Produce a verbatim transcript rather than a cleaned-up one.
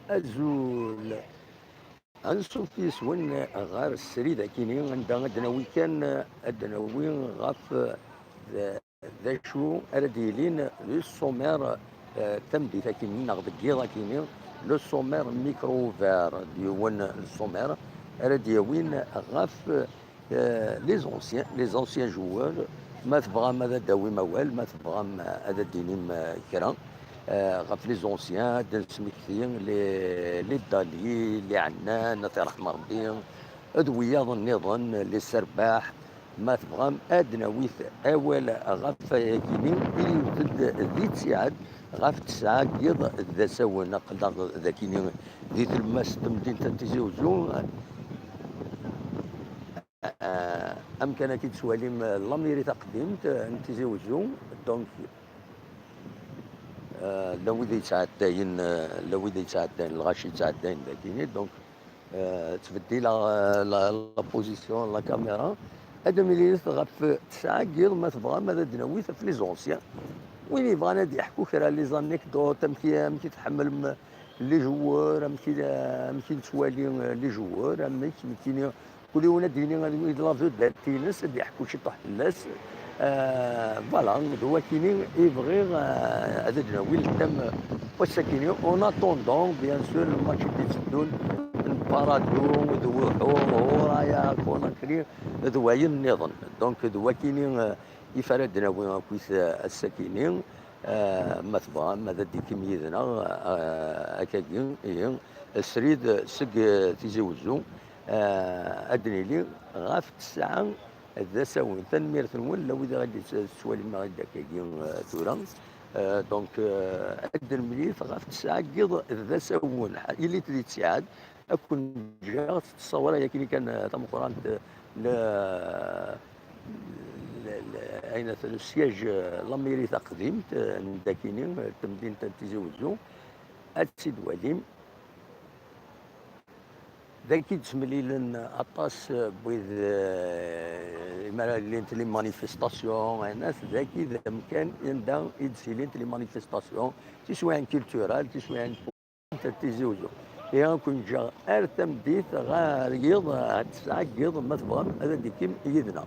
Azul. Ansuf yes-wen ɣer srid akini, anda ad d-nawi kan, ad d-nawi ɣef d, d acu ara d-yilin le sommaire, eh, tameddit akini neɣ deg yiḍ akini, le sommaire micro ouvert d yiwen le sommaire ara d-yawin ɣef eh, les anciens, les anciens joueurs, ma tebɣam ad d-awim awal, ma tebɣam ad d-tinim, eh, kra, eh, ɣef les anciens, ad d-nesmekti les, les Dali, les Ɛennan, ad t-iṛḥem Ṛebbi, d wiyaḍ nniḍen, les Serbaḥ, ma tebɣam ad d-nawit awal ɣef wayagi, inimt-d di ttiɛad ɣef tesɛa n yiḍ d asawen, aql-aɣ dagini di tlemmast n temdint n Tizi Uzzu. Eh, amkan-agi d-tettwalim, eh, lamiri taqdimt, eh, n Tizi Uzzu. Donc, eh, llan wid yettɛeddayen, eh, llan wid yettɛeddayen, lɣaci yettɛeddayen dagini. Donc, eh, ttbeddileɣ, eh, la, la position n la caméra. Ad d-nemlilit ɣef tesɛa n yiḍ, ma tebɣam ad d-nawi ɣef les anciens. Win yebɣan ad d-yeḥku kra les anecdotes, amek i, amek i tḥemmlem les joueurs, amek i, amek i nettwali, eh, les joueurs, amek, nekkini, kul yiwen ad d-yini ad d la vedette-ines, ad d-yeḥku ciṭuḥ fell-as. Eh, voilà, d wakini i bɣiɣ, eh, ad d-nawi le thème n wass-akini. En attendant, bien sûr, le match i d-itteddun n Paradou, d Wuḥur, Huraya, Conakry, d wayen nniḍen. Donc, d wakini, eh, i f ara d-nawi akkit, eh, ass-akini. Eh, ma tebɣam ad d-tikim yid-neɣ, eh, akkagi, ihi, srid seg, eh, Tizi Uzzu, eh, ad d-nili ɣef tesɛa d asawen. Tanemmirt-nwen, la wid i ɣ-d-yettwalim akkagi, eh, tura. Eh, donc, eh, ad d-nemlilit ɣef tesɛa n yiḍ d asawen. Ilit di ttiɛad, ad ken-ǧǧeɣ tettṣawra yakini kan, eh, tameqqrant, eh, le, le, le, ayen at-, le siège, eh, lamiri taqdimt, eh, n dakini, eh, temdint n Tizi Uzzu. Ad tt-id-walim. Dagi d-ttemlilen aṭas, eh, n wid, eh, imara llint les manifestations, ayen at-, dagi d amkan anda i d-ttilint les manifestations, tiswiɛin culturelles, tiswiɛin n Tizi Uzzu. Ihi ad ken-ǧǧeɣ ar tameddit ɣer yiḍ, ar tesɛa n yiḍ, ma tebɣam ad d-tikim yid-neɣ.